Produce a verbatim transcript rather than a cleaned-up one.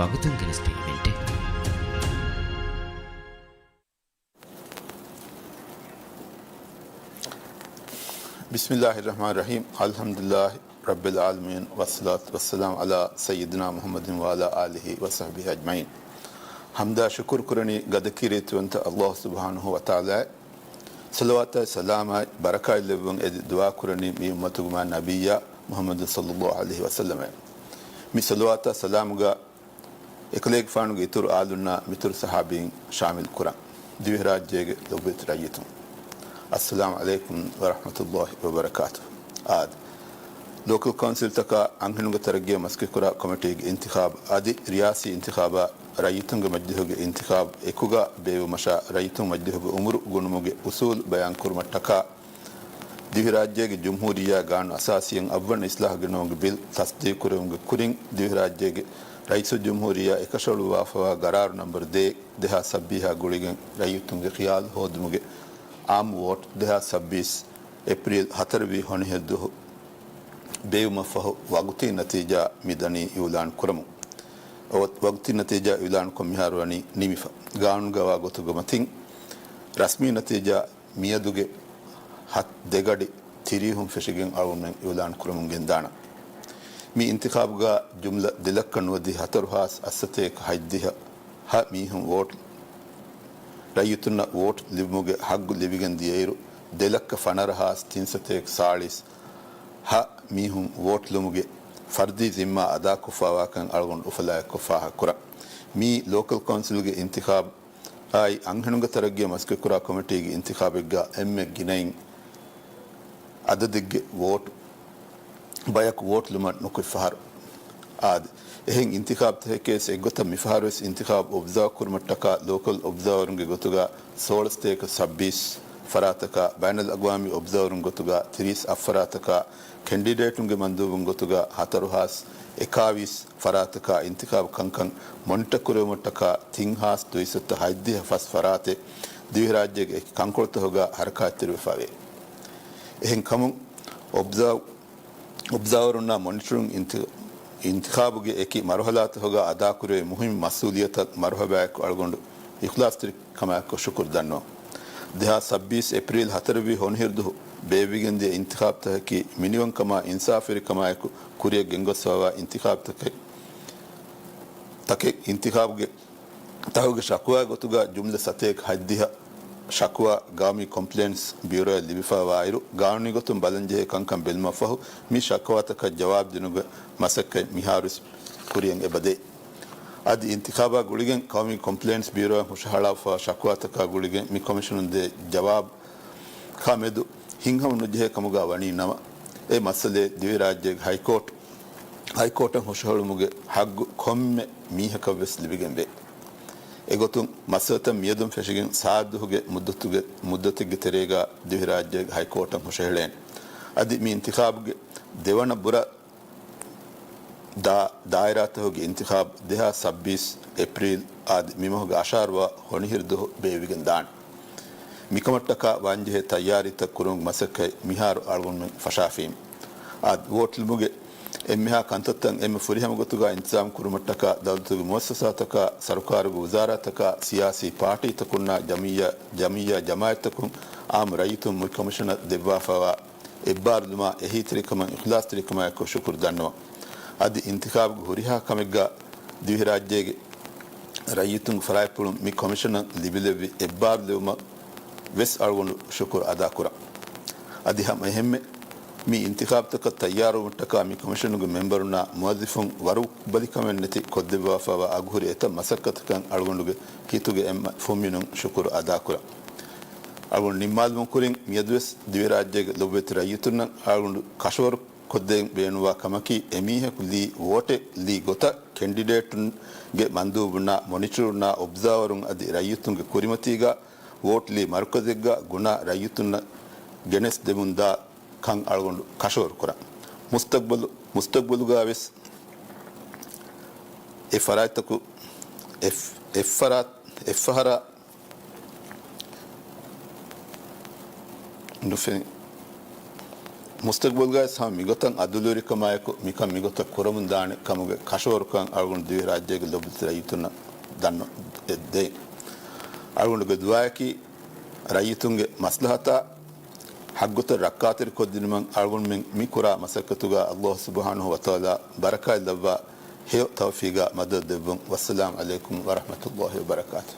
ވަގުތުން ގެނެސްދިޔަ އިވެންޓެއް. بسم الله الرحمن الرحيم. الحمد لله رب العالمين، والصلاة والسلام على سيدنا محمد وعلى آله وصحبه أجمعين. ޙަމްދާ ޝުކުރު ކުރަނީ ގަދަކީރިތިވަންތަ ﷲ ސުބްޙާނަހޫ ވަތަޢާލާއަށް. ޞަލަވާތާއި ސަލާމާއި ބަރަކާތް ލެއްވުން އެދި ދުޢާ ކުރަނީ މި އުއްމަތުގެ މާ ނަބިއްޔާ މުޙައްމަދު ޞައްލަﷲ ޢަލައިހި ވަސައްލަމަށް. މި ޞަލަވާތާ ސަލާމުގަ އެކަލޭގެފާނުގެ އިތުރު އާލުންނާ މިތުރު ޞަޙާބީން ޝާމިލް ކުރަން. ދިވެހިރާއްޖޭގެ ލޮބުވެތި ރައްޔިތުން، އައްސަލާމު ޢަލައިކުމް ވަރަޙްމަތުﷲ ވަބަރަކާތުހު. އާދެ، ލޯކަލް ކައުންސިލްތަކާ އަންހެނުންގެ ތަރައްގީއަށް މަސައްކަތްކުރާ ކޮމިޓީގެ އިންތިޚާބު އަދި ރިޔާސީ އިންތިޚާބާ ރައްޔިތުންގެ މަޖިލީހުގެ އިންތިޚާބު އެކުގަ ބޭއްވުމަށާ ރައްޔިތުން މަޖިލީހުގެ އުމުރު ގުނުމުގެ އުސޫލު ބަޔާންކުރުމަށްޓަކާ، ދިވެހިރާއްޖޭގެ ޖުމްހޫރިއްޔާ ގާނޫނު އަސާސީއަށް އަށްވަނަ އިސްލާހު ގެނައުމުގެ ބިލް ތަޞްދީޤުކުރެވުމުގެ ކުރިން، ދިވެހިރާއްޖޭގެ ރައީސުލްޖުމްހޫރިއްޔާ އެކަށައަޅުއްވާފައިވާ ގަރާރު ނަންބަރު ދޭއް، ދެހާސް ސައްބީސް ގުޅިގެން ރައްޔިތުންގެ ޚިޔާލު ހޯދުމުގެ އާއްމު ވޯޓް ދެހާސް ސައްބީސް އޭޕްރީލް ހަތަރު ވީ ހޮނިހިރުދުހު ބޭއްވުމަށްފަހު ވަގުތީ ނަތީޖާ މިދަނީ އިއުލާން ކުރަމުން. އޮ-، ވަގުތީ ނަތީޖާ އިއުލާންކޮށް މިހާރު ވަނީ ނިމިފަ. ގާނޫނުގަވާ ގޮތުގެ މަތިން ރަސްމީ ނަތީޖާ މިއަދުގެ ހަތް ދެގަޑި ތިރީހުން ފެށިގެން އަޅުގަނޑުމެން އިއުލާން ކުރަމުން ގެންދާނަން. މި އިންތިޚާބުގަ ޖުމްލަ ދެލައްކަ ނުވަދިހަ ހަތަރު ހާސް އަށްސަތޭކަ ހަތްދިހަ ހަ މީހުން ވޯޓް، ރައްޔިތުންނަށް ވޯޓް ލިބުމުގެ ހައްގު ލިބިގެން ދިޔައިރު، ދެލައްކަ ފަނަރަ ހާސް ތިންސަތޭކަ ސާޅީސް ހަ މީހުން ވޯޓް ލިބުމުގެ ފަރްދީ ޒިންމާ އަދާކޮށްފައިވާކަން އަޅުގަނޑު އުފަލާއެއްކޮށް ފާހަގަކުރަން. މީ ލޯކަލް ކައުންސިލްގެ އިންތިޚާބު އާއި އަންހެނުންގެ ތަރައްގީއަށް މަސައްކަތްކުރާ ކޮމިޓީގެ އިންތިޚާބެއްގަ އެންމެ ގިނައިން އަދަދެއްގެ ވޯޓް ބަޔަކު ވޯޓް ލުމަށް ނުކުތް ފަހަރު. އާދެ، އެހެން އިންތިޚާބުތަކެކޭސް އެއްގޮތަށް މިފަހަރުވެސް އިންތިޚާބު އޮބްޒާވް ކުރުމަށްޓަކާ ލޯކަލް އޮބްޒާވަރުންގެ ގޮތުގަ ސޯޅަ ސަތޭކަ ސައްބީސް ފަރާތަކާ، ބައިނަލްއަގްވާމީ އޮބްޒާވަރުން ގޮތުގަ ތިރީސް އަށް ފަރާތަކާ، ކެންޑިޑޭޓުންގެ މަންދޫބުން ގޮތުގަ ހަތަރު ހާސް އެކާވީސް ފަރާތަކާ އިންތިޚާބު ކަންކަން މޮނިޓަ ކުރެވުމަށްޓަކާ ތިން ހާސް ދުއިސައްތަ ހަތްދިހަ ފަސް ފަރާތެއް ދިވެހިރާއްޖޭގެ އެކި ކަންކޮޅުތަކުގަ ހަރަކާތްތެރިވެފަވޭ. އެހެންކަމުން އޮބްޒާވް-، އޮބްޒާވަރުންނާ މޮނިޓަރުން އިންތި-، އިންތިޚާބުގެ އެކި މަރުހަލާތަކުގަ އަދާކުރެވޭ މުހިންމު މަސްއޫލިއްޔަތަށް މަރުހަބާއެކު އަޅުގަނޑު އިޚްލާޞްތެރިކަމާއެކު ޝުކުރު ދަންނަވަން. ދެހާސް ސައްބީސް އޭޕްރީލް ހަތަރު ވީ ހޮނިހިރުދުހު ބޭއްވިގެންދިޔަ އިންތިޚާބުތަކަކީ މިނިވަންކަމާ އިންސާފުވެރިކަމާއެކު ކުރިއަށް ގެންގޮސްފައިވާ އިންތިޚާބުތަކެއް، ތަކެއް އިންތިޚާބުގެ ތަހުގެ ޝަކުވާ ގޮތުގަ ޖުމްލަ ސަތޭކަ ހަތްދިހަ ޝަކުވާ ގައުމީ ކޮމްޕްލޭންޓްސް ބިއުރޯއަށް ލިބިފައިވާއިރު، ގާނޫނީ ގޮތުން ބަލަންޖެހޭ ކަންކަން ބެލުމަށްފަހު، މި ޝަކުވާތަކަށް ޖަވާބު ދިނުމުގެ މަސައްކަތް މިހާރުވެސް ކުރިއަށް އެބަދޭ. އަދި އިންތިޚާބާ ގުޅިގެން ޤައުމީ ކޮމްޕްލޭންޓްސް ބިއުރޯއަށް ހުށަހަޅާފައިވާ ޝަކުވާތަކާ ގުޅިގެން މި ކޮމިޝަނުން ދޭ ޖަވާބު ކާ މެދު ހިތްހަމަ ނުޖެހޭ ކަމުގަ ވަނީ ނަމަ، އެ މައްސަލައެއް ދިވެހިރާއްޖޭގެ ހައިކޯޓް، ހައިކޯޓަށް ހުށަހެޅުމުގެ ހައްގު ކޮންމެ މީހަކަށްވެސް ލިބިގެންވޭ. އެގޮތުން މައްސަލަތައް މިއަދުން ފެށިގެން ސާދަ ދުވަހުގެ މުއްދަތުގެ، މުއްދަތެއްގެ ތެރޭގަ ދިވެހިރާއްޖޭގެ ހައިކޯޓަށް ހުށަހެޅޭނެ. އަދި މި އިންތިޚާބުގެ ދެވަނަ ބުރަ ދާ-، ދާއިރާތަކުގެ އިންތިޚާބު ދެހާސް ސައްބީސް އޭޕްރީލް އާދެ، މިމަހުގެ އަށާރަ ވާ ހޮނިހިރު ދުވަހު ބޭއްވިގެން ދާނެ. މިކަމަށްޓަކާ ވާންޖެހޭ ތައްޔާރީތައް ކުރުމުގެ މަސައްކަތް މިހާރު އަޅުގަނޑުމެން ފަށާފީމު. އާދެ، ވޯޓް ލިބުމުގެ އެންމެހާ ކަންތައްތައް އެންމެ ފުރިހަމަ ގޮތުގަ އިންތިޒާމް ކުރުމަށްޓަކާ ދައުލަތުގެ މުއައްސަސާތަކާ، ސަރުކާރުގެ ވުޒާރާތަކާ، ސިޔާސީ ޕާޓީތަކުންނާ، ޖަމިއްޔާ، ޖަމިއްޔާ ޖަމާއަތްތަކުން އާއްމު ރައްޔިތުން މި ކޮމިޝަނަށް ދެއްވާފައިވާ އެއްބާރުލުމާ އެހީތެރިކަމަށް އިޚްލާޞްތެރިކަމާއެކު ޝުކުރު ދަންނަވަން. އަދި އިންތިޚާބުގެ ހުރިހާ ކަމެއްގަ ދިވެހިރާއްޖޭގެ ރައްޔިތުންގެ ފަރާތްޕުޅުން މި ކޮމިޝަނަށް ލިބިލެއްވި އެއްބާރުލެވުމަށް ވެސް އަޅުގަނޑު ޝުކުރު އަދާކުރަން. އަދި ހަމަ އެހެންމެ މި އިންތިޚާބުތަކަށް ތައްޔާރުވުމަށްޓަކާ މި ކޮމިޝަނުގެ މެމްބަރުންނާ މުވައްޒިފުން ވަރުބަލިކަމެއް ނެތި ކޮށްދެއްވާފައިވާ އަގުހުރި އެތައް މަސައްކަތަކަށް އަޅުގަނޑުގެ ހިތުގެ އެންމެ ފުންމިނުން ޝުކުރު އަދާކުރަން. އަޅުގަނޑު ނިންމާލުމުން ކުރިން މިއަދުވެސް ދިވެހިރާއްޖޭގެ ލޮބުވެތި ރައްޔިތުންނަށް އަޅުގަނޑު ކަށަވަރު ކޮށްދޭން ބޭނުންވާ ކަމަކީ، އެމީހަކު ލީ ވޯޓެއް ލީ ގޮތަށް ކެންޑިޑޭޓުންގެ މަންދޫބުންނާ، މޮނިޓަރުންނާ، އޮބްޒާވަރުން އަދި ރައްޔިތުންގެ ކުރިމަތީގަ ވޯޓް ލީ މަރުކަޒެއްގަ ގުނާ ރައްޔިތުންނަށް ގެނެސްދެމުންދާ ކަން އަޅުގަނޑު ކަށަވަރު ކުރަން. މުސްތަގްބަލު، މުސްތަގްބަލުގަ ވެސް އެ ފަރާތްތަކު، އެ، އެއްފަރާތް، އެއްފަހަރާ ނުފެނި، މުސްތަގްބަލްގައި ހަމަ މިގޮތަށް އަދުލުވެރިކަމާއެކު މިކަން މިގޮތަށް ކުރަމުން ދާނެ ކަމުގެ ކަށަވަރުކަން އަޅުގަނޑު ދިވެހި ރާއްޖޭގެ ލޮބުވެތި ރައްޔިތުންނަށް ދަންނަ ދޭ. އަޅުގަނޑުގެ ދުޢާއަކީ ރައްޔިތުންގެ މަސްލަހަތާ ހައްގުތައް ރައްކާތެރިކޮށްދިނުމަށް އަޅުގަނޑުމެން މި ކުރާ މަސައްކަތުގަ ﷲ ސުބްޙާނަހޫ ވަތަޢާލާ ބަރަކާތް ލައްވާ ހެޔޮ ތައުފީގާ މަދަދު ދެއްވުން. ވައްސަލާމް ޢަލައިކުމް ވަރަޙްމަތުﷲ ވަބަރަކާތު.